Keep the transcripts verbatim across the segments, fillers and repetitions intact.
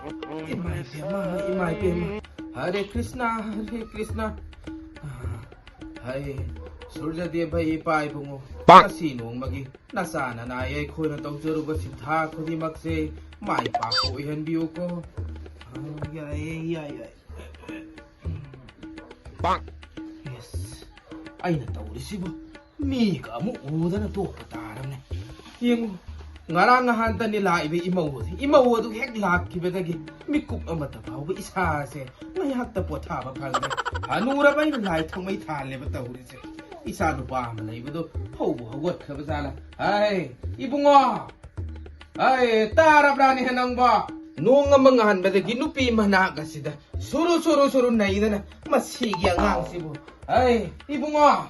ꯏꯃꯥ ꯏꯄꯦꯝꯃ, ꯏꯃꯥ ꯏꯄꯦꯝꯃ꯫ ꯍꯔꯦ ꯀ꯭ꯔꯤꯁꯅ, ꯍꯔꯦ ꯀ꯭ꯔꯤꯁꯅ꯫ ꯍꯥꯏ, ꯁꯨꯔꯖꯗꯦꯕ ꯏꯄꯥ ꯏꯕꯨꯡꯉꯣ, ꯄꯥꯛ! ꯉꯁꯤ ꯅꯣꯡꯃꯒꯤ ꯅꯆꯥ ꯅꯅꯥꯏ ꯑꯩꯈꯣꯏꯅ ꯇꯧꯖꯔꯨꯕ ꯁꯤꯟꯊꯥ ꯈꯨꯗꯤꯡꯃꯛꯁꯦ ꯃꯥꯏ ꯄꯥꯛꯄ ꯑꯣꯏꯍꯟꯕꯤꯌꯨꯀꯣ꯫ ꯑ, ꯌꯥꯏꯌꯦ, ꯌꯥꯏ, ꯌꯥꯏ꯫ ꯄꯥꯛ! ꯌꯦꯁ, ꯑꯩꯅ ꯇꯧꯔꯤꯁꯤꯕꯨ ꯃꯤꯒ ꯑꯃꯨꯛ ꯎꯗꯅ ꯇꯣꯛꯄ ꯇꯥꯔꯝꯅꯦ꯫ ꯌꯦꯡꯉꯨ, ꯉꯔꯥꯡ ꯅꯍꯥꯟꯇꯅꯤ ꯂꯥꯛꯏꯕ ꯏꯃꯧ ꯑꯗꯨ꯫ ꯏꯃꯧ ꯑꯗꯨ ꯍꯦꯛ ꯂꯥꯛꯈꯤꯕꯗꯒꯤ ꯃꯤꯀꯨꯞ ꯑꯃꯠꯇ ꯐꯥꯎꯕ ꯏꯁꯥꯁꯦ ꯉꯥꯏꯍꯥꯛꯇ ꯄꯣꯊꯥꯕ ꯐꯪꯗꯦ꯫ ꯍꯅꯨꯔꯕ ꯑꯩꯅ ꯂꯥꯏ ꯊꯥꯎꯃꯩ ꯊꯥꯜꯂꯦꯕ ꯇꯧꯔꯤꯁꯦ꯫ ꯏꯆꯥ ꯅꯨꯄꯥ ꯑꯃ ꯂꯩꯕꯗꯣ ꯍꯧꯕꯨ ꯍꯧꯒꯠꯈ꯭ꯔꯕ ꯖꯥꯠꯂ? ꯍꯥꯏ, ꯏꯕꯨꯡꯉꯣ! ꯍꯥꯏ, ꯇꯥꯔꯕ꯭ꯔꯥꯅꯦ ꯅꯪꯕꯣ? ꯅꯣꯡ ꯑꯃ ꯉꯥꯟꯕꯗꯒꯤ ꯅꯨꯄꯤ ꯃꯅꯥꯛ ꯑꯁꯤꯗ ꯁꯨꯔꯨ, ꯁꯨꯔꯨ, ꯁꯨꯔꯨ ꯅꯩꯗꯅ ꯃꯁꯤꯒꯤ ꯑꯉꯥꯡꯁꯤꯕꯨ꯫ ꯍꯥꯏ, ꯏꯕꯨꯡꯉꯣ!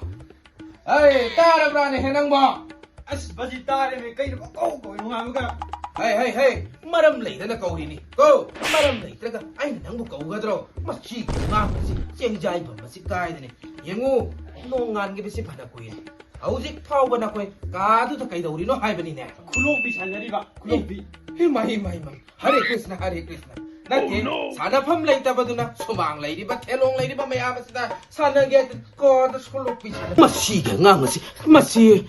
ꯍꯩ, ꯇꯥꯔꯕ꯭ꯔꯥꯅꯦꯍꯦ ꯅꯪꯕꯣ? ꯑꯁ, ꯕꯥꯖꯤ, ꯇꯥꯔꯦꯃꯦ꯫ ꯀꯩꯅꯣ ꯄꯪꯀꯧ ꯀꯧꯏ ꯅꯣꯡꯉꯥꯟꯕꯒ? ꯍꯩ, ꯍꯩ, ꯍꯩ, ꯃꯔꯝ ꯂꯩꯗꯅ ꯀꯧꯔꯤꯅꯤ꯫ ꯀꯣ, ꯃꯔꯝ ꯂꯩꯇ꯭ꯔꯒ ꯑꯩꯅ ꯅꯪꯕꯨ ꯀꯧꯒꯗ꯭ꯔꯣ? ꯃꯁꯤꯒꯤ ꯑꯉꯥꯡ ꯑꯁꯤ ꯆꯦꯡꯖꯥꯏꯐꯝ ꯑꯁꯤ ꯀꯥꯏꯗꯅꯤ꯫ ꯌꯦꯡꯉꯨ, ꯅꯣꯡꯉꯥꯟꯈꯤꯕꯁꯤ ꯐꯅ ꯀꯨꯏꯔꯦ꯫ ꯍꯧꯖꯤꯛ ꯐꯥꯎꯕ ꯅꯈꯣꯏ ꯀꯥꯗꯨꯗ ꯀꯩꯗꯧꯔꯤꯅꯣ ꯍꯥꯏꯕꯅꯤꯅꯦ? ꯈꯨꯂꯣꯛꯄꯤ ꯁꯥꯟꯅꯔꯤꯕ, ꯈꯨꯂꯣꯛꯄꯤ꯫ ꯏꯃꯥ, ꯏꯃꯥ, ꯏꯃꯥ꯫ ꯍꯔꯦ ꯀ꯭ꯔꯤꯁꯅ, ꯍꯔꯦ ꯀ꯭ꯔꯤꯁꯅ꯫ ꯅꯠꯇꯦ, ꯁꯥꯟꯅꯐꯝ ꯂꯩꯇꯕꯗꯨꯅ ꯁꯨꯃꯥꯡ ꯂꯩꯔꯤꯕ, ꯊꯦꯂꯣꯡ ꯂꯩꯔꯤꯕ ꯃꯌꯥꯝ ꯑꯁꯤꯗ ꯁꯥꯟꯅꯒꯦ ꯍꯥꯏꯗꯅ ꯀꯥꯗ ꯁꯣꯂꯣꯛꯄꯤ ꯁꯥꯟꯅ-, ꯃꯁꯤꯒꯤ ꯑꯉꯥꯡ ꯑꯁꯤ, ꯃꯁꯤ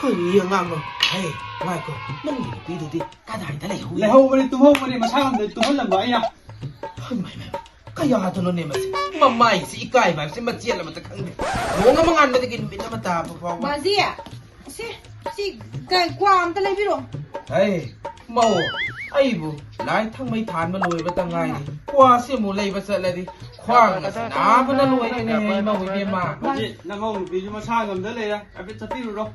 ꯀꯔꯤ ꯑꯉꯥꯡꯅꯣ? ꯍꯦ, ꯉꯥꯏꯈꯣ, ꯅꯪꯒꯤ ꯅꯨꯄꯤꯗꯨꯗꯤ ꯀꯗꯥꯏꯗ ꯂꯩꯍꯧꯏ? ꯂꯩꯍꯧꯕꯅꯤ, ꯇꯨꯝꯍꯧꯕꯅꯤ, ꯃꯁꯥ ꯉꯝꯗ ꯇꯨꯝꯍꯜꯂꯝꯕ ꯑꯩꯅ꯫ ꯍꯩꯃꯥ, ꯍꯩꯃꯥ, ꯀꯌꯥꯗꯅꯣꯅꯦ ꯃꯁꯤ? ꯃꯃꯥꯏꯁꯤ ꯏꯀꯥꯏꯕ ꯍꯥꯏꯕꯁꯤ ꯃꯆꯦꯠ ꯑꯃꯠꯇ ꯈꯪꯗꯦ꯫ ꯅꯣꯡ ꯑꯃ ꯉꯥꯟꯕꯗꯒꯤ ꯅꯨꯃꯤꯠ ꯑꯃ ꯇꯥꯕ ꯐꯥꯎꯕ꯫ ꯕꯥꯖꯤ, ꯁꯤ, ꯁꯤ, ꯀꯩ, ꯀ꯭ꯋꯥ ꯑꯝꯇ ꯂꯩꯕꯤꯔꯣ꯫ ꯍꯩ, ꯃꯧ, ꯑꯩꯕꯨ ꯂꯥꯏ ꯊꯥꯎꯃꯩ ꯊꯥꯟꯕ ꯂꯣꯏꯕꯇ ꯉꯥꯏꯔꯤ꯫ ꯀ꯭ꯋꯥꯁꯤ ꯑꯃꯨꯛ ꯂꯩꯕ ꯆꯠꯂꯗꯤ ꯈ꯭ꯋꯥꯡ ꯑꯁꯤ ꯅꯥꯕꯅ ꯂꯣꯏꯔꯦꯅꯦ, ꯏꯃꯧ ꯏꯕꯦꯝꯃ꯫ ꯕꯥꯖꯤ, ꯅꯃꯧ ꯅꯨꯄꯤꯁꯨ ꯃꯁꯥ ꯉꯝꯗ ꯂꯩꯔꯦ꯫ ꯍꯥꯏꯐꯦꯠ ꯆꯠꯄꯤꯔꯨꯔꯣ꯫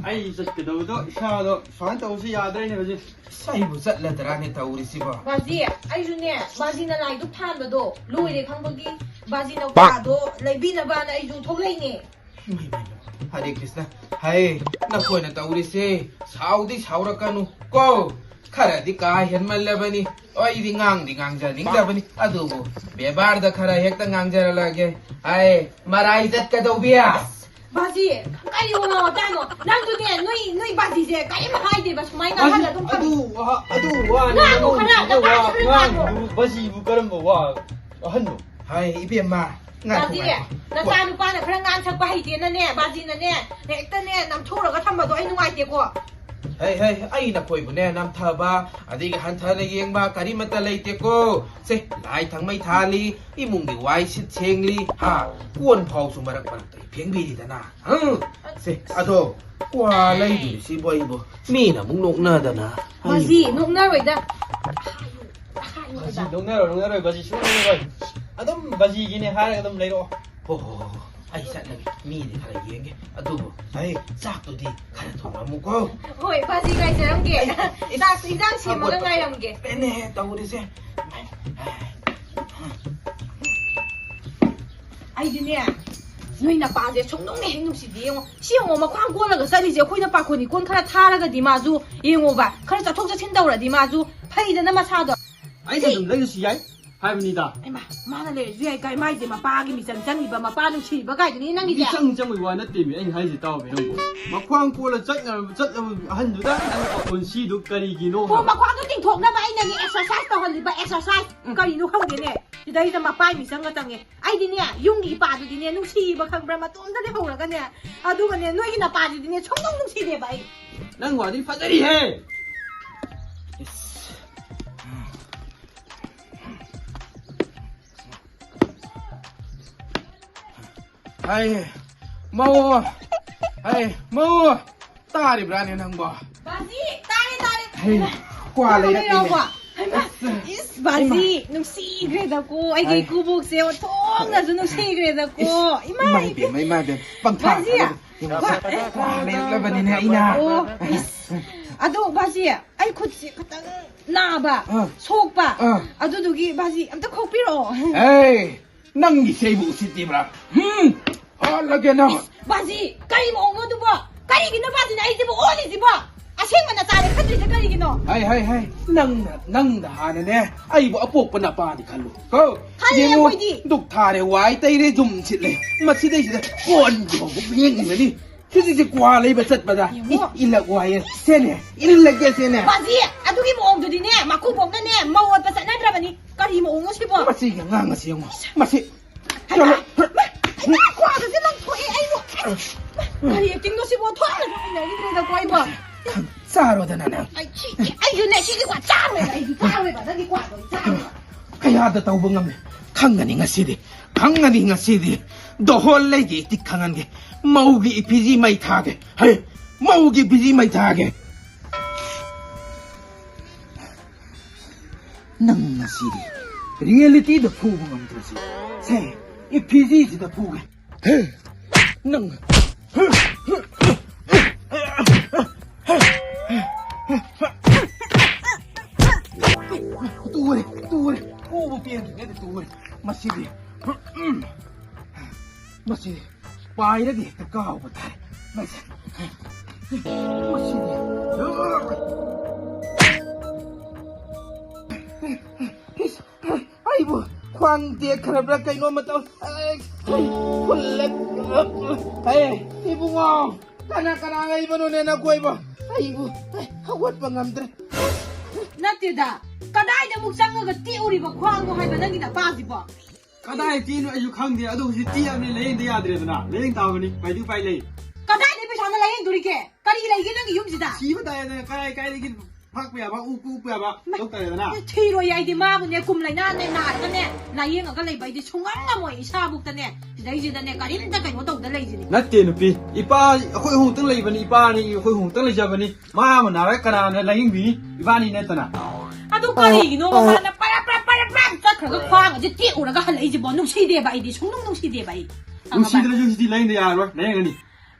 ꯑꯩ ꯆꯠꯀꯗꯕꯗꯣ ꯏꯁꯥꯗꯣ ꯁꯨꯃꯥꯏꯅ ꯇꯧꯕꯁꯤ ꯌꯥꯗ꯭ꯔꯦꯅꯦ, ꯕꯥꯖꯤ꯫ ꯑꯁ, ꯑꯩꯕꯨ ꯆꯠꯂꯗ꯭ꯔꯥꯅꯦ ꯇꯧꯔꯤꯁꯤꯕꯣ? ꯕꯥꯖꯤ, ꯑꯩꯁꯨꯅꯦ, ꯕꯥꯖꯤꯅ ꯂꯥꯏꯗꯨꯛ ꯊꯥꯟꯕꯗꯣ ꯂꯣꯏꯔꯦ ꯈꯪꯕꯒꯤ ꯕꯥꯖꯤꯅ ꯀ꯭ꯋꯥꯗꯣ ꯂꯩꯕꯤꯅꯕꯅ ꯑꯩꯁꯨ ꯊꯣꯛꯂꯛꯏꯅꯦ꯫ ꯏꯃꯥ, ꯏꯃꯥ, ꯏꯃꯥ꯫ ꯍꯔꯦ ꯀ꯭ꯔꯤꯁꯅ, ꯍꯩ, ꯅꯈꯣꯏꯅ ꯇꯧꯔꯤꯁꯦ ꯁꯥꯎꯗꯤ ꯁꯥꯎꯔꯛꯀꯅꯨ ꯀꯣ, ꯈꯔꯗꯤ ꯀꯥ ꯍꯦꯟꯃꯜꯂꯕꯅꯤ꯫ ꯑꯩꯗꯤ ꯉꯥꯡꯗꯤ ꯉꯥꯡꯖꯅꯤꯡꯗꯕꯅꯤ, ꯑꯗꯨꯕꯨ ꯕꯦꯕꯥꯔꯗ ꯈꯔ ꯍꯦꯛꯇ ꯉꯥꯡꯖꯔꯂꯒꯦ꯫ ꯍꯥꯏ, ꯃꯔꯥꯏ ꯆꯠꯀꯗꯧꯕꯤ꯫ ꯑꯁ, ꯕꯥꯖꯤ, ꯀꯔꯤ ꯋꯥ ꯉꯥꯡꯉꯛꯇꯥꯅꯣ? ꯅꯪꯁꯨꯅꯦ, ꯅꯣꯏ, ꯅꯣꯏ ꯕꯥꯖꯤꯁꯦ ꯀꯔꯤꯝ ꯍꯥꯏꯗꯦꯕ, ꯁꯨꯃꯥꯏꯅ ꯕꯥꯖꯤ, ꯑꯍꯜ ꯑꯗꯨꯝ ꯊꯝ-, ꯑꯗꯨ ꯋꯥ-, ꯑꯗꯨ ꯋꯥꯅꯤ, ꯉꯥꯡꯉꯨ ꯅꯪ ꯈꯔ, ꯍꯧꯖꯤꯛ ꯅꯪ ꯋꯥ ꯉꯥꯡꯉꯨ ꯈꯔ ꯉꯥꯡꯉꯤꯗꯨ ꯕꯥꯖꯤꯕꯨ ꯀꯔꯝꯕ ꯋꯥ ꯑꯍꯟꯅꯣ? ꯍꯥꯏ, ꯏꯕꯦꯝꯃ, ꯉꯥꯏꯈꯣ, ꯕꯥꯖꯤ, ꯉꯥꯏꯈꯣ꯫ ꯅꯆꯥꯅꯨꯄꯥꯅ ꯈꯔ ꯉꯥꯡ ꯁꯛꯄ ꯍꯩꯇꯦꯅꯅꯦ, ꯕꯥꯖꯤꯅꯅꯦ, ꯍꯦꯛꯇꯅꯦ ꯅꯝꯊꯨꯔꯒ ꯊꯝꯕꯗꯣ ꯑꯩ ꯅꯨꯡꯉꯥꯏꯇꯦꯀꯣ꯫ ꯍꯩ, ꯍꯩ, ꯑꯩꯅ ꯀꯣꯏꯕꯨꯅꯦ ꯅꯝꯊꯕ, ꯑꯗꯒꯤ ꯍꯟꯊꯅ ꯌꯦꯡꯕ ꯀꯔꯤꯃꯠꯇ ꯂꯩꯇꯦꯀꯣ꯫ ꯁꯦ, ꯂꯥꯏ ꯊꯪꯃꯩ ꯊꯥꯜꯂꯤ, ꯏꯃꯨꯡꯒꯤ ꯋꯥꯏ ꯁꯤꯠ ꯁꯦꯡꯂꯤ, ꯍꯥ, ꯀꯣꯟ ꯐꯥꯎꯁꯨ ꯃꯔꯛ ꯃꯔꯛꯇ ꯐꯦꯡꯕꯤꯔꯤꯗꯅ꯫ ꯍꯪ? ꯁꯦ, ꯑꯗꯣ, ꯀ꯭ꯋꯥ ꯂꯩꯗꯣꯏꯁꯤꯕꯨ ꯑꯩꯕꯨ ꯃꯤꯅ ꯑꯃꯨꯛ ꯅꯣꯛꯅꯗꯅ꯫ ꯕꯥꯖꯤ, ꯅꯣꯛꯅꯔꯣꯏꯗ꯫ ꯍꯥꯏꯌꯨ, ꯍꯥꯏꯌꯨ ꯕꯥꯖꯤ, ꯍꯥꯏꯕ꯫ ꯅꯣꯛꯅꯔꯣꯏ, ꯅꯣꯛꯅꯔꯣꯏ, ꯕꯥꯖꯤ ꯁꯨꯡꯅꯣꯛ ꯅꯣꯛꯅꯔꯣꯏ꯫ ꯑꯗꯨꯝ ꯕꯥꯖꯤꯒꯤꯅꯦ ꯍꯥꯏꯔꯒ ꯑꯗꯨꯝ ꯂꯩꯔꯛꯑꯣ꯫ ꯍꯣ, ꯍꯣ, ꯍꯣ, ꯍꯣ꯫ ꯑꯩ ꯆꯠꯂꯒꯦ꯫ ꯃꯤꯗꯤ ꯈꯔ ꯌꯦꯡꯒꯦ꯫ ꯑꯗꯨꯕꯨ ꯑꯩ ꯆꯥꯛꯇꯨꯗꯤ ꯈꯔ ꯊꯣꯡꯉꯝꯃꯨꯀꯣ꯫ ꯍꯣꯏ, ꯕꯥꯖꯤ ꯉꯥꯏꯖꯔꯝꯒꯦ꯫ ꯑꯦ, ꯆꯥꯛꯁꯨ ꯏꯟꯖꯥꯡ ꯁꯦꯝꯃꯒ ꯑꯃꯨꯛ ꯉꯥꯏꯔꯝꯒꯦ꯫ ꯄꯦꯟꯅꯦ ꯇꯧꯔꯤꯁꯦ꯫ ꯑꯩꯗꯤꯅꯦ, ꯅꯣꯏ ꯅꯄꯥꯁꯦ ꯁꯨꯡꯅꯨꯡ ꯍꯦꯛ ꯅꯨꯡꯁꯤꯗꯦ ꯌꯦꯡꯉꯣ꯫ ꯁꯤ ꯌꯦꯡꯉꯣ, ꯃꯈ꯭ꯋꯥꯡ ꯀꯣꯜꯂꯒ ꯆꯠꯂꯤꯁꯦ, ꯑꯩꯈꯣꯏꯅ ꯄꯥꯈꯣꯟ ꯏꯀꯣꯟ ꯈꯔ ꯊꯥꯔꯒꯗꯤ ꯃꯥꯁꯨ, ꯌꯦꯡꯉꯣꯕ, ꯈꯔ ꯆꯠꯊꯣꯛ ꯆꯠꯁꯤꯟ ꯇꯧꯔꯗꯤ ꯃꯥꯁꯨ ꯐꯩꯗꯅ ꯃꯁꯥꯗꯣ꯫ ꯑꯩꯅ ꯁꯤ ꯑꯗꯨꯝ ꯂꯩꯔꯁꯨ ꯌꯥꯏ ꯍꯥꯏꯕꯅꯤꯗ꯫ ꯍꯩꯃꯥ, ꯃꯥꯅ ꯂꯩꯔꯁꯨ ꯌꯥꯏ ꯀꯥꯏ, ꯃꯥꯏꯁꯦ ꯃꯄꯥꯒꯤ ꯃꯤꯆꯪ ꯆꯪꯉꯤꯕ, ꯃꯄꯥ ꯅꯨꯡꯁꯤꯕ ꯀꯥꯏꯗꯨꯅꯤ ꯅꯪꯒꯤꯁꯦ꯫ ꯃꯤꯆꯪ ꯆꯪꯕꯒꯤ ꯋꯥ ꯅꯠꯇꯦꯃꯤ ꯑꯩꯅ ꯍꯥꯏꯁꯦ, ꯇꯥꯎꯃꯤ ꯅꯪꯕꯨ꯫ ꯃꯈ꯭ꯋꯥꯡ ꯀꯣꯜꯂ ꯆꯠꯅ-, ꯆꯠꯂꯕ ꯑꯍꯟꯗꯨꯗ ꯅꯪ ꯃꯈꯣꯟꯁꯤꯗꯣ ꯀꯔꯤꯒꯤꯅꯣ ꯍꯣ, ꯍꯥꯏꯕ? ꯃꯈ꯭ꯋꯥꯡꯗꯣ ꯇꯤꯡꯊꯣꯛꯅꯕ ꯑꯩꯅꯅꯦ exercise ꯇꯧꯍꯜꯂꯤꯕ, exercise꯫ ꯎꯝ꯫ ꯀꯔꯤꯅꯣ ꯈꯪꯗꯦꯅꯦ, ꯁꯤꯗꯩꯗ ꯃꯄꯥꯏ ꯃꯤꯆꯪꯒ ꯆꯪꯉꯦ꯫ ꯑꯩꯗꯤꯅꯦ, ꯌꯨꯝꯒꯤ ꯏꯄꯥꯗꯨꯗꯤꯅꯦ, ꯅꯨꯡꯁꯤꯕ ꯈꯪꯕ꯭ꯔꯥ? ꯃꯇꯣꯝꯇ ꯂꯩꯍꯧꯔꯒꯅꯦ꯫ ꯑꯗꯨꯒꯅꯦ, ꯅꯣꯏꯒꯤ ꯅꯄꯥꯗꯨꯗꯤꯅꯦ, ꯁꯨꯡꯅꯨꯡ ꯅꯨꯡꯁꯤꯗꯦꯕ ꯑꯩ꯫ ꯅꯪ ꯋꯥꯗꯤ ꯐꯖꯔꯤꯍꯦ! ꯏꯁ꯫ ꯍꯥꯏ, ꯃꯧ! ꯍꯥꯏ, ꯃꯧ! ꯇꯥꯔꯤꯕ꯭ꯔꯥꯅꯦ ꯅꯪꯕꯣ? ꯕꯥꯖꯤ, ꯇꯥꯔꯦ, ꯇꯥꯔꯦ꯫ ꯍꯩ, ꯀ꯭ꯋꯥ ꯂꯩꯔꯛꯏꯅꯦ꯫ ꯂꯩꯔꯛꯑꯣꯀꯣ꯫ ꯍꯩꯃꯥ, ꯑꯁ, ꯏꯁ, ꯕꯥꯖꯤ, ꯏꯃꯥ꯫ ꯅꯨꯡꯁꯤꯈ꯭ꯔꯦꯗꯀꯣ꯫ ꯑꯩꯒꯤ ꯍꯥꯏ꯫ ꯏꯀꯨꯕꯣꯛꯁꯦ ꯑꯣꯟꯊꯣꯛꯅꯁꯨ ꯅꯨꯡꯁꯤꯈ꯭ꯔꯦꯗꯀꯣ꯫ ꯏꯁ, ꯏꯃꯥ, ꯏꯃꯥ ꯏꯃꯥ꯫ ꯏꯕꯦꯝꯃ, ꯏꯃꯥ ꯏꯕꯦꯝꯃ꯫ ꯄꯪꯊꯥ ꯕꯥꯖꯤ꯫ ꯊꯥꯒꯠꯂꯨ꯫ ꯌꯦꯡꯉꯣ, ꯀ꯭ꯋꯥ ꯂꯩꯔꯛꯂꯕꯅꯤꯅꯦ ꯑꯩꯅ꯫ ꯑꯣ, ꯏꯁ꯫ ꯑꯗꯣ, ꯕꯥꯖꯤ, ꯑꯩ ꯈꯨꯠꯁꯦ ꯈꯤꯇꯪ ꯅꯥꯕ, ꯑꯥ꯫ ꯁꯣꯛꯄ꯫ ꯑꯥ꯫ ꯑꯗꯨꯗꯨꯒꯤ ꯕꯥꯖꯤ ꯑꯝꯇ ꯈꯣꯛꯄꯤꯔꯛꯑꯣ꯫ ꯑꯦ, ꯅꯪꯒꯤꯁꯦ ꯑꯩꯕꯨ ꯎꯁꯤꯠꯇꯤꯕ꯭ꯔꯥ? ꯎꯝ? ꯍꯥꯠꯂꯒꯦ ꯅꯪ꯫ ꯏꯁ, ꯕꯥꯖꯤ, ꯀꯔꯤ ꯃꯑꯣꯡꯅꯣ ꯑꯗꯨꯕꯣ? ꯀꯔꯤꯒꯤꯅꯣ ꯕꯥꯖꯤꯅ ꯑꯩꯁꯤꯕꯨ ꯑꯣꯜꯂꯤꯁꯤꯕꯣ? ꯑꯁꯦꯡꯕ ꯅꯆꯥꯅꯦ ꯈꯟꯗ꯭ꯔꯤꯁꯦ ꯀꯔꯤꯒꯤꯅꯣ? ꯍꯥꯏ, ꯍꯥꯏ, ꯍꯥꯏ, ꯅꯪꯅ, ꯅꯪꯅ ꯍꯥꯟꯅꯅꯦ ꯑꯩꯕꯨ ꯑꯄꯣꯛꯄ ꯅꯄꯥꯅꯤ ꯈꯜꯂꯨ ꯀꯣ꯫ ꯈꯜꯂꯦ ꯌꯦꯡꯉꯨ, ꯑꯩꯈꯣꯏꯗꯤ꯫ ꯗꯨꯛ ꯊꯥꯔꯦ, ꯋꯥꯏ ꯇꯩꯔꯦ, ꯖꯨꯝ ꯁꯤꯠꯂꯦ, ꯃꯁꯤꯗꯩꯁꯤꯗ ꯀꯣꯟꯒꯤ ꯐꯥꯎꯕ ꯌꯦꯡꯉꯤꯕꯅꯤ꯫ ꯍꯧꯖꯤꯛꯁꯦ ꯀ꯭ꯋꯥ ꯂꯩꯕ ꯆꯠꯄꯗ ꯌꯦꯡꯉꯣ꯫ ꯏ-, ꯏꯜꯂꯛ ꯋꯥꯏꯌꯦ, ꯁꯦꯅꯦ, ꯏꯜꯂꯛꯀꯦ ꯁꯦꯅꯦ꯫ ꯕꯥꯖꯤ, ꯑꯗꯨꯒꯤ ꯃꯑꯣꯡꯗꯨꯗꯤꯅꯦ ꯃꯀꯨꯕꯣꯛꯅꯅꯦ ꯃꯧ ꯑꯣꯠꯄ ꯆꯠꯅꯗ꯭ꯔꯕꯅꯤ꯫ ꯀꯔꯤ ꯃꯑꯣꯡꯅꯣ ꯁꯤꯕꯣ? ꯃꯁꯤꯒꯤ ꯑꯉꯥꯡ ꯑꯁꯤ ꯌꯦꯡꯉꯣ, ꯃꯁꯤ꯫ ꯍꯩꯃꯥ! ꯆꯠꯂꯣ꯫ ꯃꯥ! ꯍꯩꯃꯥ! ꯀ꯭ꯋꯥꯒꯁꯦ ꯂꯪꯊꯣꯛꯑꯦ ꯑꯩꯕꯨ꯫ ꯀꯔꯤ ꯑꯦꯛꯇꯤꯡꯅꯣ ꯁꯤꯕꯣ? ꯊꯣꯛꯅ ꯅꯣꯛꯃꯤꯟꯅꯈꯤꯗ꯭ꯔꯦꯗꯀꯣ ꯑꯩꯕꯣ꯫ ꯈꯪ-, ꯆꯥꯔꯣꯗꯅ ꯅꯪ꯫ ꯑꯩ ꯁꯤ-, ꯑꯩꯁꯨꯅꯦ ꯁꯤꯒꯤ ꯀ꯭ꯋꯥ ꯆꯥꯔꯣꯏꯕ, ꯑꯩꯗꯤ ꯆꯥꯔꯣꯏꯕ, ꯅꯪꯒꯤ ꯀ꯭ꯋꯥꯗꯣ ꯑꯩ ꯆꯥꯔꯣꯏꯕ꯫ ꯀꯌꯥꯗ ꯇꯧꯕ ꯉꯝꯃꯤ? ꯈꯪꯒꯅꯤ ꯉꯁꯤꯗꯤ, ꯈꯪꯒꯅꯤ ꯉꯁꯤꯗꯤ꯫ ꯗꯣꯍꯣꯜ ꯂꯩꯒꯦ ꯏꯇꯤꯛ ꯈꯪꯍꯟꯒꯦ꯫ ꯃꯧꯒꯤ ꯏꯐꯤꯖꯤ ꯃꯩ ꯊꯥꯒꯦ꯫ ꯍꯩ! ꯃꯧꯒꯤ ꯏꯐꯤꯖꯤ ꯃꯩ ꯊꯥꯒꯦ꯫ ꯅꯪ ꯉꯁꯤꯗꯤ ꯔꯤꯌꯦꯂꯤꯇꯤꯗ ꯐꯨꯕ ꯉꯝꯗ꯭ꯔꯁꯨ, ꯁꯦ, ꯏꯐꯤꯖꯤꯁꯤꯗ ꯐꯨꯒꯦ꯫ ꯅꯪ꯫ ꯇꯨꯔꯦ, ꯇꯨꯔꯦ꯫ ꯐꯨꯕ ꯄꯦꯟꯗ꯭ꯔꯤꯉꯩꯗ ꯇꯨꯔꯦ꯫ ꯃꯁꯤꯗꯤ꯫ ꯃꯁꯤꯗꯤ꯫ ꯄꯥꯏꯔꯒ ꯍꯦꯛꯇ ꯀꯥꯎꯕ ꯇꯥꯔꯦ꯫ ꯃꯁꯤ-, ꯃꯁꯤꯗꯤ꯫ ꯏꯁ, ꯑꯩꯕꯨ ꯈ꯭ꯋꯥꯡ ꯇꯦꯛꯈ꯭ꯔꯕ꯭ꯔꯥ ꯀꯩꯅꯣꯝꯃ ꯇꯧ-, ꯑꯩ, ꯑꯩ ꯐꯨꯜꯂꯦ꯫ ꯑꯩ, ꯏꯕꯨꯡꯉꯣ, ꯀꯅꯥ ꯀꯅꯥ ꯂꯩꯕꯅꯣꯅꯦ ꯅꯈꯣꯏꯕꯣ? ꯑꯩꯕꯨ, ꯑꯩ ꯍꯧꯒꯠꯄ ꯉꯝꯗ꯭ꯔꯦ꯫ ꯅꯠꯇꯦꯗ, ꯀꯗꯥꯏꯗ ꯑꯃꯨꯛ ꯆꯪꯉꯒ ꯇꯦꯛꯎꯔꯤꯕ ꯈ꯭ꯋꯥꯡꯅꯣ ꯍꯥꯏꯕ ꯅꯪꯒꯤ ꯅꯄꯥꯁꯤꯕꯣ? ꯀꯗꯥꯏ ꯇꯦꯛꯏꯅꯣ ꯑꯩꯁꯨ ꯈꯪꯗꯦ, ꯑꯗꯣ ꯍꯧꯖꯤꯛ ꯇꯦꯛꯑꯕꯅꯤ, ꯂꯥꯌꯦꯡꯗ ꯌꯥꯗ꯭ꯔꯦꯗꯅ, ꯂꯥꯌꯦꯡ ꯇꯥꯕꯅꯤ, ꯀꯩꯗꯤ ꯎꯄꯥꯏ ꯂꯩ? ꯀꯗꯥꯏꯗꯩ ꯄꯩꯁꯥꯅ ꯂꯥꯌꯦꯡꯗꯣꯔꯤꯒꯦ? ꯀꯔꯤ ꯂꯩꯒꯦ ꯅꯪꯒꯤ ꯌꯨꯝꯁꯤꯗ? ꯁꯤꯕ ꯇꯥꯔꯦꯗꯅ, ꯀꯔꯥꯏ ꯀꯥꯏꯗꯒꯤ ꯐꯥꯛꯄ ꯌꯥꯕ, ꯎ ꯀꯣꯛꯄ ꯌꯥꯕ ꯃꯥ, ꯂꯧ ꯇꯥꯔꯦꯗꯅ꯫ ꯊꯤꯔꯣꯏ ꯑꯩꯗꯤ ꯃꯥꯕꯨꯅꯦ, ꯀꯨꯝ ꯂꯩꯅꯥꯅꯦ ꯅꯥꯔꯒꯅꯦ, ꯂꯥꯌꯦꯡꯉꯒ ꯂꯩꯕ ꯑꯩꯗꯤ ꯁꯨꯡꯉꯝ ꯉꯝꯃꯣꯏ, ꯏꯁꯥꯕꯨꯛꯇꯅꯦ, ꯁꯤꯗꯩꯁꯤꯗꯅꯦ, ꯀꯔꯤꯝꯇ ꯀꯩꯅꯣ ꯇꯧꯗ ꯂꯩꯁꯤꯅꯤ꯫ ꯅꯠꯇꯦ ꯅꯨꯄꯤ, ꯏꯄꯥ ꯑꯩꯈꯣꯏ ꯑꯍꯨꯝꯇꯪ ꯂꯩꯕꯅꯤ, ꯏꯄꯥꯅꯤ ꯑꯩꯈꯣꯏ ꯑꯍꯨꯝꯇꯪ ꯂꯩꯖꯕꯅꯤ, ꯃꯥ ꯑꯃ ꯅꯥꯔꯒ ꯀꯅꯥꯅ ꯂꯥꯌꯦꯡꯕꯤꯅꯤ? ꯏꯕꯥꯅꯤ ꯅꯠꯇꯅ꯫ ꯑꯗꯨ ꯀꯔꯤꯒꯤꯅꯣ ꯃꯥꯅ ꯄꯔꯞ ꯄꯔꯞ ꯄꯔꯞ ꯄꯔꯞ ꯆꯠꯈ꯭ꯔꯒ ꯈ꯭ꯋꯥꯡ ꯑꯁꯦ ꯇꯦꯛꯎꯔꯒ ꯍꯜꯂꯛꯏꯁꯤꯕꯣ? ꯅꯨꯡꯁꯤꯗꯦꯕ ꯑꯩꯗꯤ, ꯁꯨꯡꯅꯨꯡ ꯅꯨꯡꯁꯤꯗꯦꯕ ꯑꯩ꯫ ꯈꯪꯉꯕ? ꯅꯨꯡꯁꯤꯗ꯭ꯔꯁꯨ ꯁꯤꯗꯤ ꯂꯥꯌꯦꯡꯗ ꯌꯥꯔꯣꯏ, ꯂꯥꯌꯦꯡꯉꯅꯤ꯫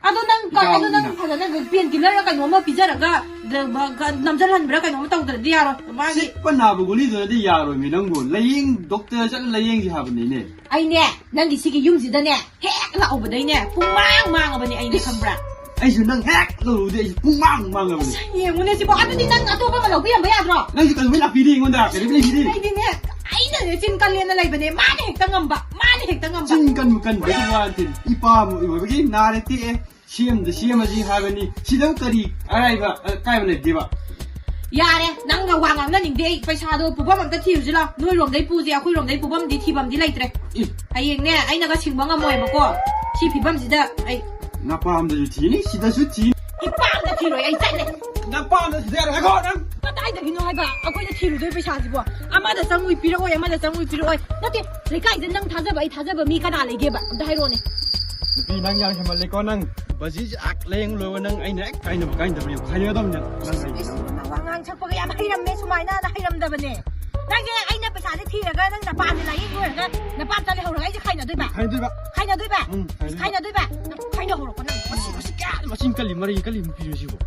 ꯑꯗꯣ ꯅꯪ ꯀ-, ꯑꯗꯣ ꯅꯪ ꯏꯇꯥꯎꯅꯤꯅ꯫ ꯐꯖꯅ ꯄꯦꯟ ꯀꯤꯂꯔ ꯀꯩꯅꯣꯝꯃ ꯄꯤꯖꯔꯒ ꯗ-, ꯕ-, ꯀ-, ꯅꯝꯖꯜꯍꯟꯕ꯭ꯔꯥ ꯀꯩꯅꯣꯝꯃ ꯇꯧꯗ꯭ꯔꯗꯤ ꯌꯥꯔꯣꯏ꯫ ꯃꯥꯒꯤ ꯆꯤꯛꯄ ꯅꯥꯕ ꯒꯨꯂꯤꯗꯨꯅꯗꯤ ꯌꯥꯔꯣꯏꯃꯤ ꯅꯪꯕꯨ꯫ ꯂꯥꯌꯦꯡ, ꯗꯣꯛꯇꯔ ꯆꯠꯂ ꯂꯥꯌꯦꯡꯁꯤ ꯍꯥꯏꯕꯅꯤꯅꯦ꯫ ꯑꯩꯅꯦ, ꯅꯪꯒꯤ ꯁꯤꯒꯤ ꯌꯨꯝꯁꯤꯗꯅꯦ, ꯍꯦꯛ ꯂꯥꯛꯎꯕꯗꯩꯅꯦ, ꯄꯨꯡꯃꯥꯡ ꯃꯥꯡꯉꯕꯅꯦ ꯑꯩꯅꯦ, ꯏꯁ! ꯈꯪꯕ꯭ꯔꯥ? ꯑꯩꯁꯨ ꯅꯪ ꯍꯦꯛ ꯂꯧꯔꯨꯗꯤ ꯑꯩꯁꯨ ꯄꯨꯡ ꯃꯥꯡ ꯃꯥꯡꯉꯕꯅꯤ꯫ ꯌꯦꯡꯉꯨꯅꯦ ꯁꯤꯕꯣ, ꯑꯗꯨꯗꯤ ꯅꯪ ꯑꯇꯣꯞꯄ ꯑꯃ ꯂꯧꯕꯤꯔꯝꯕ ꯌꯥꯗ꯭ꯔꯣ? ꯅꯪꯁꯨ ꯀꯩꯗꯧꯕꯩ ꯂꯥꯛꯄꯤꯔꯤ ꯑꯩꯉꯣꯟꯗ? ꯀꯩꯗꯧꯕꯩ ꯂꯩꯕꯤꯔꯤ? ꯑꯩꯗꯤꯅꯦ, ꯑꯩꯅꯅꯦ ꯆꯤꯟ ꯀꯜꯂꯦꯅ ꯂꯩꯕꯅꯦ, ꯃꯥꯅ ꯍꯦꯛꯇ ꯉꯝꯕ, ꯃꯥꯅ ꯍꯦꯛꯇ ꯉꯝꯕ꯫ ꯆꯤꯟ ꯀꯟꯕ ꯀꯟꯕ ꯑꯗꯨ ꯋꯥ ꯅꯠꯇꯦ꯫ ꯏꯄꯥ ꯑꯃ ꯑꯣꯏꯕꯒꯤ ꯅꯥꯔꯦ ꯇꯦꯛꯑꯦ, ꯁꯦꯝꯗ ꯁꯦꯝꯃꯁꯤ ꯍꯥꯏꯕꯅꯤ꯫ ꯁꯤꯗꯕꯨ ꯀꯔꯤ ꯑꯔꯥꯏꯕ, ꯑ, ꯑꯀꯥꯏꯕ ꯂꯩꯒꯦꯕ? ꯌꯥꯔꯦ, ꯅꯪꯒ ꯋꯥ ꯉꯥꯡꯅꯅꯤꯡꯗꯦ ꯑꯩ꯫ ꯄꯩꯁꯥꯗꯣ ꯄꯨꯐꯝ ꯑꯝꯇ ꯊꯤꯔꯨꯁꯤ ꯂꯥꯎ꯫ ꯅꯣꯏꯔꯣꯝꯗꯩ ꯄꯨꯁꯦ, ꯑꯩꯈꯣꯏꯔꯣꯝꯗꯩ ꯄꯨꯐꯝꯗꯤ ꯊꯤꯐꯝꯗꯤ ꯂꯩꯇ꯭ꯔꯦ꯫ ꯏ꯫ ꯍꯌꯦꯡꯅꯦ, ꯑꯩꯅꯒ ꯁꯤꯡꯕ ꯉꯝꯃꯣꯏꯕꯀꯣ꯫ ꯁꯤ ꯐꯤꯕꯝꯁꯤꯗ ꯑꯩ ꯅꯄꯥꯝꯗꯁꯨ ꯊꯤꯅꯤ, ꯁꯤꯗꯁꯨ ꯊꯤꯅꯤ꯫ ꯏꯄꯥꯝꯗ ꯊꯤꯔꯣꯏ, ꯑꯩ ꯆꯠꯂꯦ꯫ ꯅꯄꯥꯝꯗ ꯊꯤꯗ ꯌꯥꯔꯣꯏ, ꯉꯥꯏꯈꯣ ꯅꯪ꯫ ꯀꯗꯥꯏꯗꯒꯤꯅꯣ ꯍꯥꯏꯕ ꯑꯩꯈꯣꯏꯅ ꯊꯤꯔꯨꯗꯣꯏ ꯄꯩꯁꯥꯁꯤꯕꯣ? ꯑꯃꯗ ꯆꯪꯉꯨꯏ ꯄꯤꯔꯛꯑꯣꯏ, ꯑꯃꯗ ꯆꯪꯉꯨꯏ ꯄꯤꯔꯛꯑꯣꯏ꯫ ꯅꯠꯇꯦ, ꯂꯩꯀꯥꯏꯗ ꯅꯪ ꯊꯥꯖꯕ, ꯑꯩ ꯊꯥꯖꯕ ꯃꯤ ꯀꯅꯥ ꯂꯩꯒꯦꯕ? ꯑꯝꯇ ꯍꯥꯏꯔꯛꯑꯣꯅꯦ꯫ ꯅꯨꯄꯤ, ꯅꯪ ꯌꯥꯝ ꯍꯦꯟꯃꯜꯂꯦꯀꯣ ꯅꯪ꯫ ꯕꯖꯤꯁꯦ ꯑꯥꯛ ꯂꯥꯏꯌꯦꯡ ꯂꯣꯏꯔꯒ ꯅꯪ ꯑꯩꯅ ꯍꯦꯛ ꯀꯥꯏꯅꯕ ꯀꯥꯏꯅꯗꯕ ꯌꯥꯝ ꯈꯥꯏꯅꯒꯗꯕꯅꯦ ꯅꯪ ꯑꯩꯁꯦ꯫ ꯏꯁ, ꯅꯪ ꯋꯥꯉꯥꯡ ꯁꯛꯄꯒ ꯌꯥꯝ ꯍꯩꯔꯝꯃꯦ, ꯁꯨꯃꯥꯏꯅ ꯍꯩꯔꯝꯗꯕꯅꯦ꯫ ꯅꯪꯁꯦ ꯑꯩꯅ ꯄꯩꯁꯥꯁꯦ ꯊꯤꯔꯒ ꯅꯪ ꯅꯄꯥꯝꯁꯦ ꯂꯥꯏꯌꯦꯡ ꯂꯣꯏꯔꯒ ꯅꯄꯥꯝ ꯆꯠꯂꯦ ꯍꯧꯔꯒ ꯑꯩꯁꯦ ꯈꯥꯏꯅꯗꯣꯏꯕ? ꯈꯥꯏꯅꯗꯣꯏꯕ? ꯎꯝ, ꯈꯥꯏꯅꯗꯣꯏꯕ꯫ ꯈꯥꯏꯅꯗꯣꯏꯕ? ꯈꯥꯏꯅꯍꯧꯔꯣꯀꯣ ꯅꯪ꯫ ꯃꯁꯤ, ꯃꯁꯤ ꯀꯌꯥꯗ ꯃꯆꯤꯟ ꯀꯜꯂꯤ, ꯃꯔꯩ ꯀꯜꯂꯤ ꯅꯨꯄꯤꯅꯣ ꯁꯤꯕꯣ?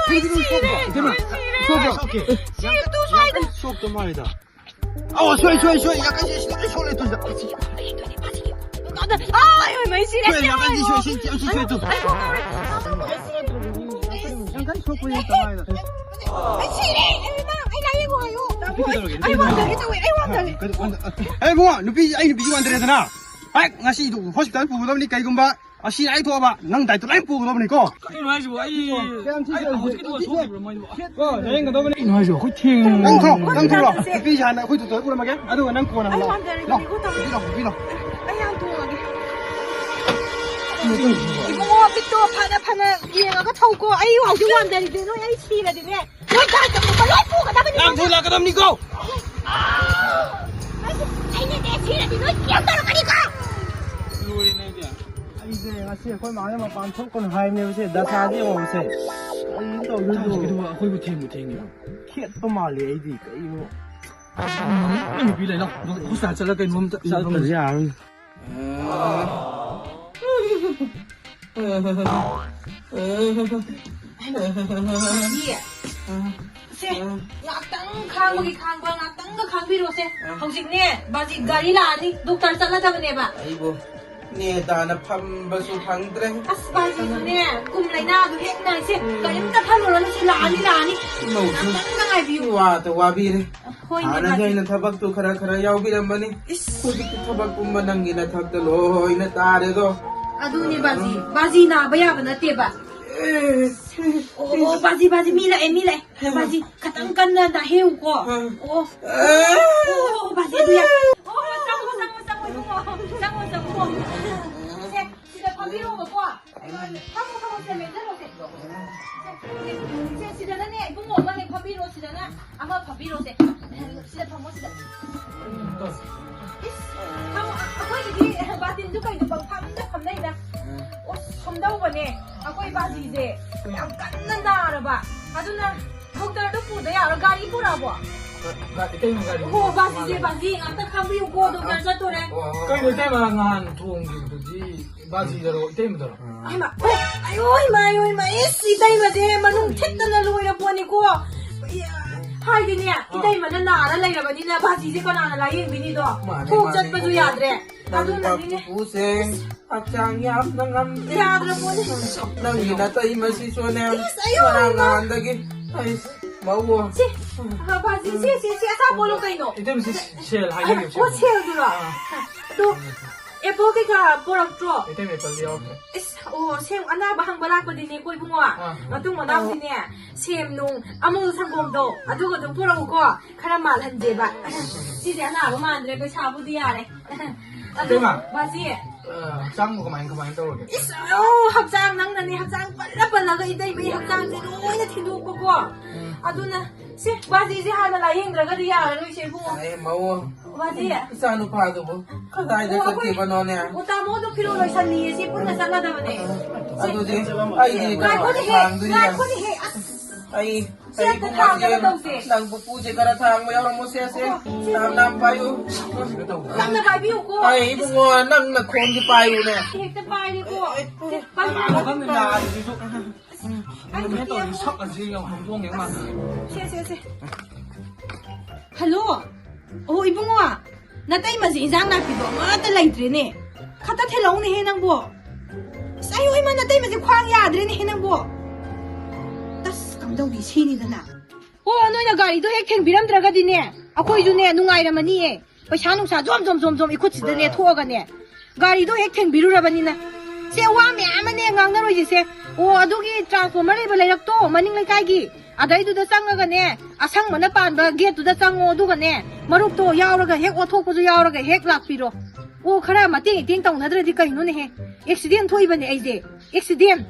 ꯑꯩ ꯁꯤꯔꯦ! ꯏꯕꯦꯝꯃ, ꯁꯤꯔꯦ! ꯁꯣꯛꯄ꯭ꯔꯣ? ꯁꯤꯔꯦ! ꯁꯣꯛꯇꯣ ꯃꯥꯜꯂꯤꯗ꯫ ꯑꯣ, ꯁꯣꯏ, ꯁꯣꯏ, ꯁꯣꯏ, ꯌꯥꯝ ꯀꯟꯅ ꯁꯣꯛꯑꯦ, ꯁꯣꯛꯑꯦ, ꯇꯨꯗ꯫ ꯑꯥ, ꯑꯩ ꯃꯩ ꯁꯤꯔꯦ! ꯁꯣꯏ, ꯌꯥꯝ ꯀꯟꯅ ꯁꯣꯛꯑꯦ, ꯁꯤ, ꯌꯥꯝ ꯁꯤ ꯁꯣꯛꯑꯦ, ꯇꯨ꯫ ꯑꯩ ꯁꯣꯛꯑꯦ! ꯌꯥꯝ ꯀꯟꯅ ꯁꯣꯛꯄ ꯅꯠꯇꯦ ꯃꯥꯏꯗ꯫ ꯑꯩ ꯁꯤꯔꯦ! ꯑꯩ ꯏꯃꯥ, ꯑꯩ ꯂꯥꯏꯌꯦꯡꯉꯨ ꯍꯥꯏꯌꯣ! ꯅꯨꯄꯤ ꯀꯩꯗꯧꯔꯒꯦ? ꯑꯩ ꯋꯥꯟꯊꯒꯦ ꯇꯧꯋꯦ, ꯑꯩ ꯋꯥꯟꯊꯒꯦ! ꯀꯩꯗꯧ-, ꯑꯦ, ꯏꯕꯨꯡꯉꯣ, ꯅꯨꯄꯤ, ꯑꯩ ꯅꯨꯄꯤꯁꯤ ꯋꯥꯟꯊꯔꯦꯗꯅ꯫ ꯍꯦꯛ ꯉꯁꯤ ꯍꯣꯁꯄꯤꯇꯥꯜ ꯄꯨꯒꯗꯕꯅꯤ, ꯀꯩꯒꯨꯝꯕ ꯑꯁꯤ ꯅꯥꯏ ꯊꯣꯛꯑꯕ ꯅꯪ ꯗꯥꯏꯇꯣ ꯂꯣꯏ ꯄꯨꯒꯗꯕꯅꯤꯀꯣ꯫ ꯀꯩꯅꯣ ꯍꯥꯏꯁꯤꯕꯣ? ꯑꯩ, ꯀꯌꯥꯝ ꯊꯤ ꯑꯩ ꯆꯠꯂꯒꯦ? ꯍꯧꯖꯤꯛꯀꯤꯗꯨꯕꯨ ꯁꯣꯛꯈꯤꯕ꯭ꯔꯣ ꯃꯣꯏꯗꯨꯕꯨ? ꯀꯣ, ꯂꯥꯏꯌꯦꯡꯒꯗꯕꯅꯤ꯫ ꯀꯩꯅꯣ ꯍꯥꯏꯁꯤꯕꯣ? ꯑꯩꯈꯣꯏ ꯊꯦꯡ-, ꯅꯪ ꯊꯣꯛꯂꯣ, ꯅꯪ ꯊꯣꯛꯂꯣ꯫ ꯅꯨꯄꯤꯁꯤ ꯍꯥꯟꯅ ꯑꯩꯈꯣꯏ ꯗꯣꯛꯇꯔ ꯄꯨꯔꯝꯃꯒꯦ, ꯑꯗꯨꯒ ꯅꯪ ꯀꯣꯟꯅ ꯑꯩ ꯍꯜꯂꯛꯑꯣ꯫ ꯋꯥꯟꯊꯔꯒꯦ, ꯂꯥꯛꯑꯣ, ꯅꯨꯄꯤ ꯊꯣꯛꯂꯣ, ꯅꯨꯄꯤ ꯊꯣꯛꯂꯣ꯫ ꯑꯩ ꯍꯥꯟꯅ ꯇꯣꯡꯉꯒꯦ꯫ ꯏꯕꯨꯡꯉꯣ, ꯃꯤꯠꯇꯣ ꯐꯅ ꯐꯅ ꯌꯦꯡꯉꯒ ꯊꯧꯀꯣ꯫ ꯑꯩ ꯍꯧꯖꯤꯛ ꯋꯥꯟꯊꯔꯤꯁꯦ ꯅꯣꯏ ꯑꯩ ꯁꯤꯔꯗꯤꯅꯦ꯫ ꯅꯣꯏ ꯗꯥꯏꯇꯣ ꯂꯣꯏ ꯄꯨꯒꯗꯕꯅꯤ꯫ ꯌꯥꯝ ꯊꯨꯅ ꯂꯥꯛꯀꯗꯕꯅꯤꯀꯣ꯫ ꯑꯩꯁꯦ, ꯑꯩꯅꯅꯦ ꯁꯤꯔꯗꯤ ꯅꯣꯏ ꯀꯦꯝ ꯇꯧꯔꯛꯀꯅꯤꯀꯣ꯫ ꯂꯣꯏꯔꯦꯅꯦ ꯑꯩꯗꯤ꯫ ꯑꯩꯁꯦ ꯉꯁꯤ ꯑꯩꯈꯣꯏ ꯃꯥꯅ ꯃꯄꯥꯟ ꯊꯣꯛꯀꯅꯨ ꯍꯥꯏꯕꯅꯦꯕ, ꯁꯦ ꯗꯁꯥꯁꯦ ꯌꯦꯡꯉꯣ ꯁꯦ꯫ ꯀꯩꯅꯣ ꯇꯧꯗꯣꯏꯗꯣ? ꯀꯥꯏꯗꯒꯤꯅꯣ ꯑꯩꯈꯣꯏꯕꯨ ꯊꯦꯡꯕꯨ ꯊꯦꯡꯉꯤꯕꯣ? ꯈꯦꯠꯄ ꯃꯥꯜꯂꯦ ꯑꯩꯗꯤ, ꯀꯩꯅꯣ? ꯅꯨꯄꯤ ꯂꯩ, ꯂꯥꯎ, ꯍꯣꯁꯄꯤꯇꯥꯜ ꯆꯠꯂꯒ ꯀꯩꯅꯣꯝꯇ ꯆꯠꯇ꯭ꯔꯗꯤ ꯌꯥꯔꯣꯏ꯫ ꯁꯦ, ꯉꯥꯛꯇꯪ ꯈꯥꯡꯕꯒꯤ ꯈꯥꯡꯕ, ꯉꯥꯛꯇꯪꯒ ꯈꯥꯡꯕꯤꯔꯣꯁꯦ꯫ ꯍꯧꯖꯤꯛꯅꯦ, ꯕꯥꯖꯤ, ꯒꯥꯔꯤ ꯂꯥꯛꯑꯅꯤ, ꯗꯣꯛꯇꯔ ꯆꯠꯂꯗꯕꯅꯦꯕ꯫ ꯑꯩꯕꯨ ꯅꯦꯇꯥꯅ ꯐꯝꯕꯁꯨ ꯐꯪꯗ꯭ꯔꯦ꯫ ꯑꯁ, ꯕꯥꯖꯤꯁꯨꯅꯦ, ꯀꯨꯝ ꯂꯩꯅꯥꯗꯣ ꯍꯦꯛ ꯅꯥꯏꯁꯦ, ꯀꯔꯤꯝꯇ ꯈꯜꯂꯨꯔꯅꯨ, ꯁꯤ ꯂꯥꯛꯑꯅꯤ, ꯂꯥꯛꯑꯅꯤ꯫ ꯏꯃꯧꯁꯨ ꯉꯥꯛꯇꯪꯒ ꯉꯥꯏꯕꯤꯌꯨ꯫ ꯋꯥꯗ ꯋꯥꯕꯤꯔꯦ꯫ ꯍꯣꯏꯅꯦ, ꯍꯥꯟꯅꯗꯤ ꯕꯥꯖꯤ꯫ ꯑꯩꯅ ꯊꯕꯛꯇꯨ ꯈꯔ ꯈꯔ ꯌꯥꯎꯕꯤꯔꯝꯕꯅꯤ꯫ ꯏꯁ꯫ ꯍꯧꯖꯤꯛꯇꯤ ꯊꯕꯛ ꯄꯨꯝꯕ ꯅꯪꯒꯤ ꯅꯊꯛꯇ ꯂꯣꯏꯅ ꯇꯥꯔꯦꯗꯣ꯫ ꯑꯗꯨꯅꯦ, ꯕꯥꯖꯤ, ꯕꯥꯖꯤ ꯅꯥꯕ ꯌꯥꯕ ꯅꯠꯇꯦꯕ꯫ ꯑꯦ꯫ ꯑꯣ, ꯑꯣ, ꯕꯥꯖꯤ, ꯕꯥꯖꯤ, ꯃꯤ ꯂꯥꯛꯑꯦ, ꯃꯤ ꯂꯥꯛꯑꯦ꯫ ꯍꯦꯃꯥ꯫ ꯕꯥꯖꯤ, ꯈꯇꯪ ꯀꯟꯅ ꯇꯥꯍꯦꯎꯀꯣ꯫ ꯎꯝ꯫ ꯑꯣ꯫ ꯑꯦ꯫ ꯑꯣ, ꯕꯥꯖꯤ, ꯑꯗꯨ ꯌꯥꯏ꯫ ꯑꯣ, ꯆꯪꯉꯣ, ꯆꯪꯉꯣ, ꯆꯪꯉꯣ, ꯏꯕꯨꯡꯉꯣ꯫ ꯆꯪꯉꯣ, ꯆꯪꯉꯣ꯫ ꯁꯦ, ꯁꯤꯗ ꯐꯝꯕꯤꯔꯣꯕꯀꯣ꯫ ꯐꯝꯃꯣ, ꯐꯝꯃꯣ, ꯁꯤꯗ ꯂꯦꯡꯖꯜꯂꯣ, ꯁꯦ꯫ ꯁꯦ, ꯁꯤꯗꯅꯅꯦ, ꯏꯕꯨꯡꯉꯣ ꯑꯃ ꯍꯦꯛ ꯐꯝꯕꯤꯔꯣ, ꯁꯤꯗꯅ ꯑꯃ ꯐꯝꯕꯤꯔꯣ, ꯁꯦ꯫ ꯁꯤꯗ ꯐꯝꯃꯣ, ꯁꯤꯗ꯫ ꯏꯁ, ꯐꯝꯃꯣ, ꯑ-, ꯑꯩꯈꯣꯏꯒꯤꯗꯤ ꯕꯥꯇꯤꯟꯁꯨ ꯀꯩꯁꯨ ꯄꯪꯐꯝꯗ ꯐꯝꯅꯩꯗ꯫ ꯑꯣ, ꯁꯨꯝꯗꯧꯕꯅꯦ, ꯑꯩꯈꯣꯏ ꯕꯥꯖꯤꯁꯦ ꯌꯥꯝ ꯀꯟꯅ ꯅꯥꯔꯕ, ꯑꯗꯨꯅ ꯗꯣꯛꯇꯔꯗꯣ ꯄꯨꯗ ꯌꯥꯔꯣꯏ꯫ ꯒꯥꯔꯤ ꯄꯨꯔꯛꯑꯕꯣ? ꯒꯥ-, ꯏꯇꯩꯃ ꯒꯥꯔꯤ ꯍꯣ, ꯄꯨꯔꯛꯑꯕꯣ? ꯕꯥꯖꯤꯁꯦ, ꯕꯥꯖꯤ ꯉꯥꯛꯇ ꯈꯥꯡꯕꯤꯌꯨꯀꯣ, ꯗꯣꯛꯇꯔ ꯆꯠꯇꯣꯔꯦ꯫ ꯀꯩꯅꯣ ꯏꯇꯩꯃ ꯅꯍꯥꯟ ꯊꯣꯡꯈꯤꯕꯗꯨꯗꯤ ꯕꯥꯖꯤꯗꯔꯣ, ꯏꯇꯩꯃꯗꯔꯣ? ꯍꯩꯃꯥ, ꯑꯣ, ꯑꯌꯣ, ꯏꯃꯥ, ꯑꯌꯣ, ꯏꯃꯥ, ꯏꯁ, ꯏꯇꯩꯃꯁꯦ ꯃꯅꯨꯡ ꯊꯤꯠꯇꯅ ꯂꯣꯏꯔ ꯄꯣꯠꯅꯤꯀꯣ꯫ ꯍꯥꯏꯗꯤꯅꯦ, ꯏꯇꯩꯃꯅ ꯅꯥꯔ ꯂꯩꯔꯕꯅꯤꯅ ꯕꯥꯖꯤꯁꯦ ꯀꯅꯥꯅ ꯂꯥꯌꯦꯡꯕꯤꯅꯤꯗꯣ? ꯃꯥꯅꯦ, ꯊꯣꯛ ꯃꯥꯅꯦ, ꯆꯠꯄꯁꯨ ꯃꯥꯅꯦ꯫ ꯌꯥꯗ꯭ꯔꯦ꯫ ꯅꯪ ꯑꯗꯨꯅꯅꯤꯅꯦ꯫ ꯄꯥꯛꯄꯨꯁꯦ ꯍꯛꯆꯥꯡ ꯌꯥꯝꯅ ꯉꯝꯗꯦ꯫ ꯌꯥꯗ꯭ꯔ ꯄꯣꯠꯅꯤ꯫ ꯅꯪꯒꯤ ꯅꯇꯩꯃꯁꯤꯁꯨꯅꯦ, ꯏꯁ, ꯑꯌꯣ, ꯉꯔꯥꯡ ꯏꯃꯥ꯫ ꯅꯍꯥꯟꯗꯒꯤ ꯑꯩ ꯃꯧ ꯁꯤ, ꯑ, ꯕꯥꯖꯤ, ꯁꯤ, ꯁꯤ, ꯁꯤ, ꯑꯆꯥꯄꯣꯠꯂꯣ ꯀꯩꯅꯣ? ꯏꯇꯩꯃ, ꯁꯤ ꯁꯦꯜ ꯍꯥꯏꯅꯤꯡꯉꯤꯕ ꯑꯣ, ꯁꯦꯜ꯫ ꯁꯦꯜꯗꯨꯔꯣ? ꯑꯥ꯫ ꯑꯗꯣ, ꯑꯦꯄꯜ ꯀꯩꯀꯥ ꯄꯨꯔꯛꯇ꯭ꯔꯣ? ꯏꯇꯩꯃ, ꯑꯦꯄꯜꯗꯤ ꯌꯥꯎꯗ꯭ꯔꯦ꯫ ꯏꯁ, ꯑꯣ, ꯁꯦꯝ ꯑꯅꯥꯕ ꯍꯪꯕ ꯂꯥꯛꯄꯗꯤꯅꯦ, ꯀꯣ ꯏꯕꯨꯡꯉꯣ꯫ ꯑꯥ꯫ ꯃꯇꯨꯡ ꯃꯅꯥꯎꯗꯤꯅꯦ, ꯁꯦꯝ ꯅꯨꯡ, ꯑꯃꯨꯜ ꯁꯪꯒꯣꯝꯗꯣ, ꯑꯗꯨꯒ ꯑꯗꯨꯝ ꯄꯨꯔꯛꯎꯀꯣ꯫ ꯈꯔ ꯃꯥꯜꯍꯟꯁꯦꯕ꯫ ꯁꯤꯁꯦ ꯑꯅꯥꯕ ꯃꯥꯟꯗ꯭ꯔꯦ, ꯄꯩꯁꯥꯕꯨꯗꯤ ꯌꯥꯔꯦ꯫ ꯑꯗꯣ, ꯏꯇꯩꯃ꯫ ꯕꯥꯖꯤ꯫ ꯑ, ꯍꯛꯆꯥꯡꯕꯨ ꯀꯃꯥꯏ, ꯀꯃꯥꯏ ꯇꯧꯔꯒꯦ? ꯏꯁ, ꯑꯣ, ꯍꯛꯆꯥꯡ ꯅꯪꯅꯅꯦ, ꯍꯛꯆꯥꯡ ꯄꯜꯂ ꯄꯜꯂꯒ ꯏꯇꯩꯃꯒꯤ ꯍꯛꯆꯥꯡꯁꯦ ꯂꯣꯏꯅ ꯊꯤꯟꯗꯣꯛꯄꯀꯣ꯫ ꯎꯝ꯫ ꯑꯗꯨꯅ, ꯁꯦ, ꯕꯥꯖꯤꯁꯦ ꯍꯥꯟꯅ ꯂꯥꯌꯦꯡꯗ꯭ꯔꯒꯗꯤ ꯌꯥꯔꯔꯣꯏꯁꯦ, ꯏꯕꯨꯡꯉꯣ꯫ ꯑꯦ, ꯃꯧ꯫ ꯕꯥꯖꯤ꯫ ꯏꯆꯥꯅꯨꯄꯥꯗꯨꯕꯨ ꯀꯗꯥꯏꯗ ꯑꯣ, ꯑꯩꯈꯣꯏ ꯆꯠꯈꯤꯕꯅꯣꯅꯦ? ꯑꯣ, ꯇꯥꯃꯣꯗꯣ ꯐꯤꯔꯣꯜ ꯂꯣꯏꯁꯜꯂꯤꯌꯦ, ꯁꯤ ꯄꯨꯟꯅ ꯆꯠꯂꯗꯕꯅꯦ꯫ ꯁꯦ꯫ ꯑꯗꯨꯗꯤ ꯑꯩꯗꯤ ꯉꯥꯏꯈꯣꯅꯦꯍꯦ, ꯀꯅꯥ ꯊꯥꯡꯗꯣꯏꯅꯣ? ꯉꯥꯏꯈꯣꯅꯦꯍꯦ, ꯑꯁ꯫ ꯑꯩ, ꯁꯤ ꯑꯝꯇ ꯑꯩꯕꯨ ꯊꯥꯡꯒꯗꯕ ꯇꯧꯁꯦ꯫ ꯅꯪꯕꯨ ꯄꯨꯁꯦ ꯈꯔ ꯊꯥꯡꯕ ꯌꯥꯎꯔꯝꯃꯣꯁꯦ, ꯁꯦ꯫ ꯑꯣ, ꯁꯤ ꯅꯥꯝ ꯅꯥꯝ ꯄꯥꯏꯌꯨ꯫ ꯅꯪꯅ ꯄꯥꯏꯕꯤꯌꯨꯀꯣ꯫ ꯑꯩ ꯏꯕꯨꯡꯉꯣ, ꯅꯪꯅ ꯈꯣꯡꯁꯦ ꯄꯥꯏꯌꯨꯅꯦ꯫ ꯍꯦꯛꯇ ꯄꯥꯏꯔꯦꯀꯣ꯫ ꯑꯦ, ꯑꯦ, ꯁꯦ, ꯄꯥꯏꯌꯨ꯫ ꯀꯅꯥꯅꯣ ꯈꯪꯗꯦ ꯅꯥꯔꯤꯁꯤꯁꯨ꯫ ꯑꯩ ꯀꯩꯅꯣ ꯇꯧꯔꯤ, ꯁꯛ ꯑꯁꯤ ꯌꯥꯝ ꯍꯧꯗꯣꯡ ꯌꯦꯡ ꯃꯥꯟꯅꯔꯦ꯫ ꯁꯦ, ꯁꯦ, ꯁꯦ꯫ ꯍꯜꯂꯣ꯫ ꯑꯣ, ꯏꯕꯨꯡꯉꯣ꯫ ꯅꯇꯩꯃꯁꯦ ꯏꯟꯖꯥꯡ ꯅꯥꯄꯤꯗꯣ ꯑꯃꯠꯇ ꯂꯩꯇ꯭ꯔꯦꯅꯦ꯫ ꯈꯠꯇ ꯊꯤꯜꯂꯛꯎꯅꯦꯍꯦ ꯅꯪꯕꯣ꯫ ꯑꯁ, ꯑꯌꯣ ꯏꯃꯥ, ꯅꯇꯩꯃꯁꯦ ꯈ꯭ꯋꯥꯡ ꯌꯥꯗ꯭ꯔꯦꯅꯦꯍꯦ ꯅꯪꯕꯣ꯫ ꯑꯁ, ꯀꯝꯗꯧꯅꯤ ꯁꯤꯅꯤꯗꯅ꯫ ꯑꯣ, ꯅꯣꯏꯅ ꯒꯥꯔꯤꯗꯣ ꯍꯦꯛ ꯊꯦꯡꯕꯤꯔꯝꯗ꯭ꯔꯒꯗꯤꯅꯦ, ꯑꯩꯈꯣꯏꯁꯨꯅꯦ ꯅꯨꯡꯉꯥꯏꯔꯝꯃꯅꯤꯌꯦ꯫ ꯄꯩꯁꯥ ꯅꯨꯡꯁꯥ ꯖꯣꯝ ꯖꯣꯝ ꯖꯣꯝ ꯖꯣꯝ ꯏꯈꯨꯠꯁꯤꯗꯅꯦ ꯊꯣꯛꯑꯒꯅꯦ, ꯒꯥꯔꯤꯗꯣ ꯍꯦꯛ ꯊꯦꯡꯕꯤꯔꯨꯔꯕꯅꯤꯅ꯫ ꯁꯦ, ꯋꯥ ꯃꯌꯥꯝ ꯑꯃꯅꯦ ꯉꯥꯡꯅꯔꯣꯏꯁꯦ ꯁꯦ꯫ ꯑꯣ, ꯑꯗꯨꯒꯤ ꯇ꯭ꯔꯥꯟꯁꯐꯣꯔꯃꯔ ꯂꯩꯕ ꯂꯩꯔꯛꯇꯣ ꯃꯅꯤꯡ ꯂꯩꯀꯥꯏꯒꯤ, ꯑꯗꯩꯗꯨꯗ ꯆꯪꯉꯒꯅꯦ, ꯑꯁꯪꯕꯅ ꯄꯥꯟꯕ ꯒꯦꯠꯇꯨꯗ ꯆꯪꯉꯣ, ꯑꯗꯨꯒꯅꯦ, ꯃꯔꯨꯞꯇꯣ ꯌꯥꯎꯔꯒ ꯍꯦꯛ ꯑꯣꯠꯊꯣꯛꯄꯁꯨ ꯌꯥꯎꯔꯒ ꯍꯦꯛ ꯂꯥꯛꯄꯤꯔꯣ꯫ ꯑꯣ, ꯈꯔ ꯃꯇꯦꯡ ꯏꯇꯦꯡ ꯇꯧꯅꯗ꯭ꯔꯗꯤ ꯀꯩꯅꯣꯅꯦꯍꯦ? ꯑꯦꯛꯁꯤꯗꯦꯟ ꯊꯣꯛꯏꯕꯅꯦ ꯑꯩꯁꯦ, ꯑꯦꯛꯁꯤꯗꯦꯟ꯫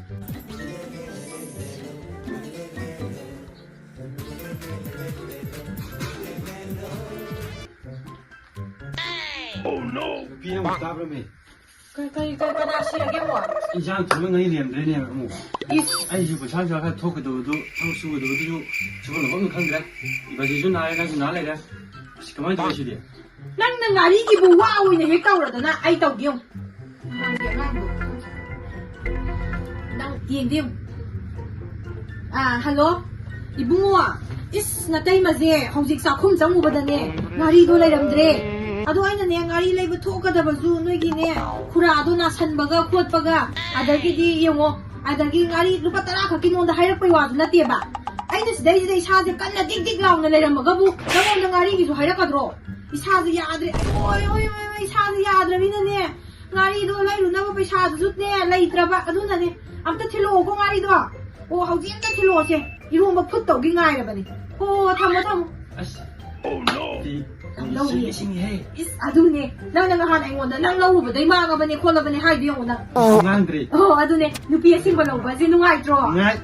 ꯅꯨꯄꯤ ꯑꯃ ꯇꯥꯕ꯭ꯔꯃꯦ? ꯀꯔꯤ, ꯀꯔꯤ, ꯀꯔꯤ, ꯀꯅꯥ ꯁꯤꯔꯒꯦ ꯑꯃꯨꯛ? ꯏꯟꯁꯥꯡ ꯊꯣꯡꯕ ꯉꯩ ꯂꯩꯔꯝꯗ꯭ꯔꯦꯅꯦ ꯑꯃꯨꯛ꯫ ꯏꯁ! ꯑꯩꯁꯨ ꯄꯩꯁꯥ ꯅꯨꯡꯁꯥ ꯈꯔ ꯊꯣꯛꯀꯗꯕꯗꯨ, ꯊꯕꯛ ꯁꯨꯒꯗꯕꯗꯨꯁꯨ ꯁꯨꯐꯝ ꯂꯥꯛꯐꯝ ꯈꯪꯗ꯭ꯔꯦ꯫ ꯏꯕꯥꯁꯤꯁꯨ ꯅꯥꯔꯦ, ꯅꯪꯁꯨ ꯅꯥ ꯂꯩꯔꯦ꯫ ꯑꯁ, ꯀꯃꯥꯏꯅ ꯇꯧꯔꯦ ꯁꯤꯗꯤ? ꯅꯪꯅ ꯉꯥꯔꯤꯒꯤꯕꯨ ꯋꯥ ꯑꯣꯏꯅ ꯍꯦꯛ ꯇꯧꯔꯗꯅ ꯑꯩ ꯇꯧꯒꯦ ꯌꯦꯡꯉꯨ꯫ ꯅꯪ ꯌꯦꯡꯗꯦ ꯌꯦꯡꯉꯨ꯫ ꯑꯥ, ꯍꯜꯂꯣ? ꯏꯕꯨꯡꯉꯣ, ꯏꯁ, ꯅꯇꯩꯃꯁꯦ ꯍꯧꯖꯤꯛ ꯆꯥꯛꯈꯨꯝ ꯆꯪꯉꯨꯕꯗꯅꯦ, ꯉꯥꯔꯤꯗꯣ ꯂꯩꯔꯝꯗ꯭ꯔꯦ꯫ ꯑꯗꯣ ꯑꯩꯅꯅꯦ, ꯉꯥꯔꯤ ꯂꯩꯕ ꯊꯣꯛꯀꯗꯕꯁꯨ ꯅꯣꯏꯒꯤꯅꯦ, ꯈꯨꯔꯥꯗꯣ ꯅꯥꯁꯟꯕꯒ ꯈꯣꯠꯄꯒ, ꯑꯗꯒꯤꯗꯤ ꯌꯦꯡꯉꯣ, ꯑꯗꯒꯤ ꯉꯥꯔꯤ ꯂꯨꯄꯥ ꯇꯔꯥ ꯈꯛꯀꯤ ꯅꯉꯣꯟꯗ ꯍꯥꯏꯔꯛꯄꯩ ꯋꯥꯁꯨ ꯅꯠꯇꯦꯕ꯫ ꯑꯩꯅ ꯁꯤꯗꯩꯁꯤꯗ ꯏꯁꯥꯁꯦ ꯀꯟꯅ ꯗꯤꯛ ꯗꯤꯛ ꯂꯥꯎꯅ ꯂꯩꯔꯝꯃꯒꯕꯨ ꯅꯉꯣꯟꯗ ꯉꯥꯔꯤꯒꯤꯁꯨ ꯍꯥꯏꯔꯛꯀꯗ꯭ꯔꯣ? ꯏꯁꯥꯁꯦ ꯌꯥꯗ꯭ꯔꯦ꯫ ꯑꯣꯏ, ꯑꯣꯏ, ꯑꯣꯏ, ꯑꯣꯏ, ꯏꯁꯥꯁꯦ ꯌꯥꯗ꯭ꯔꯕꯅꯤꯅꯅꯦ, ꯉꯥꯔꯤꯗꯣ ꯂꯩꯔꯨꯅꯕ ꯄꯩꯁꯥꯗꯨꯁꯨꯅꯦ ꯂꯩꯇ꯭ꯔꯕ꯫ ꯑꯗꯨꯅꯅꯦ, ꯑꯝꯇ ꯊꯤꯜꯂꯛꯑꯣꯀꯣ ꯉꯥꯔꯤꯗꯣ꯫ ꯑꯣ, ꯍꯧꯖꯤꯛ ꯑꯝꯇ ꯊꯤꯜꯂꯛꯑꯣꯁꯦ꯫ ꯏꯔꯣꯝꯕ ꯐꯨꯠꯇꯧꯒꯤ ꯉꯥꯏꯔꯕꯅꯦ꯫ ꯍꯣ, ꯍꯣ, ꯊꯝꯃꯣ, ꯊꯝꯃꯣ꯫ ꯑꯁ, ꯅꯨꯄꯤ, ꯀꯝꯗꯧꯔꯤ? ꯅꯨꯄꯤ ꯁꯤꯡꯉꯤꯍꯦ꯫ ꯏꯁ, ꯑꯗꯨꯅꯦ꯫ ꯅꯪꯅ ꯅꯍꯥꯟ ꯑꯩꯉꯣꯟꯗ ꯅꯪ ꯂꯧꯔꯨꯕꯗꯩ ꯃꯥꯡꯉꯕꯅꯦ ꯈꯣꯠꯂꯕꯅꯦ ꯍꯥꯏꯗꯣ ꯌꯦꯡꯉꯨ ꯅꯪ꯫ ꯉꯥꯡꯗ꯭ꯔꯤ꯫ ꯑꯣ, ꯑꯗꯨꯅꯦ꯫ ꯅꯨꯄꯤ ꯑꯁꯤꯡꯕ ꯂꯧꯕꯁꯦ ꯅꯨꯡꯉꯥꯏꯇ꯭ꯔꯣ? ꯉꯥꯏ-,